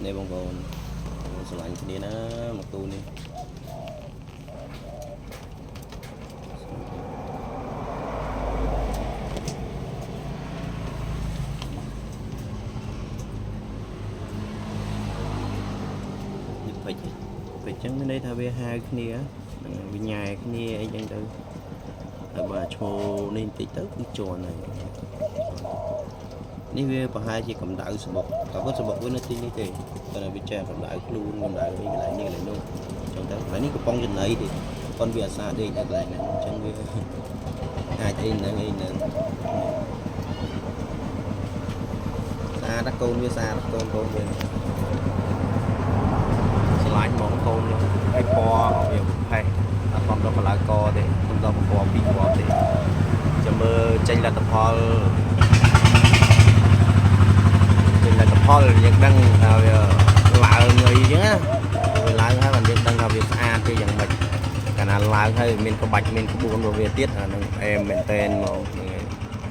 នេះបងប្អូនស្រឡាញ់គ្នាណាមកគូនេះនេះពេជ្រពេជ្រចឹងមានន័យថាវាហៅគ្នាហ្នឹងហើយវាញ៉ែគ្នាអីចឹងទៅហើយបើឈរនេះបន្តិចទៅគឺជាន់ហើយនេះវាប្រហែលជាកម្ដៅសបុកតែគាត់សបុកវានៅទីនេះទេគាត់តែវាចេះកម្ដៅខ្លួនកម្ដៅអីកន្លែងនេះកន្លែងនោះចឹងទៅកន្លែងនេះកំប៉ុងចំណីទេគាត់វាអាសាដេកនៅកន្លែងហ្នឹងអញ្ចឹងវាអាចអីហ្នឹងអីហ្នឹងស្អាតណាស់កូនវាស្អាតកូនកូនវា ស្រឡាញ់ហ្មងកូននេះហើយពណ៌វាផេះអត់បំដល់កលៅកទេខ្ញុំដល់ពណ៌ពីរពណ៌ទេចាំមើលចេញលទ្ធផលចេញលទ្ធផលយើងដឹងថាវាឡើងអីចឹងណាវាឡើងហើយបានយើងដឹងថាវាស្អាតទេយ៉ាងម៉េចកាលណាឡើងហើយមានក្បាច់មានក្បួនរបស់វាទៀតអានឹងអែមមែនតែនហ្មងហ្នឹងហើយ។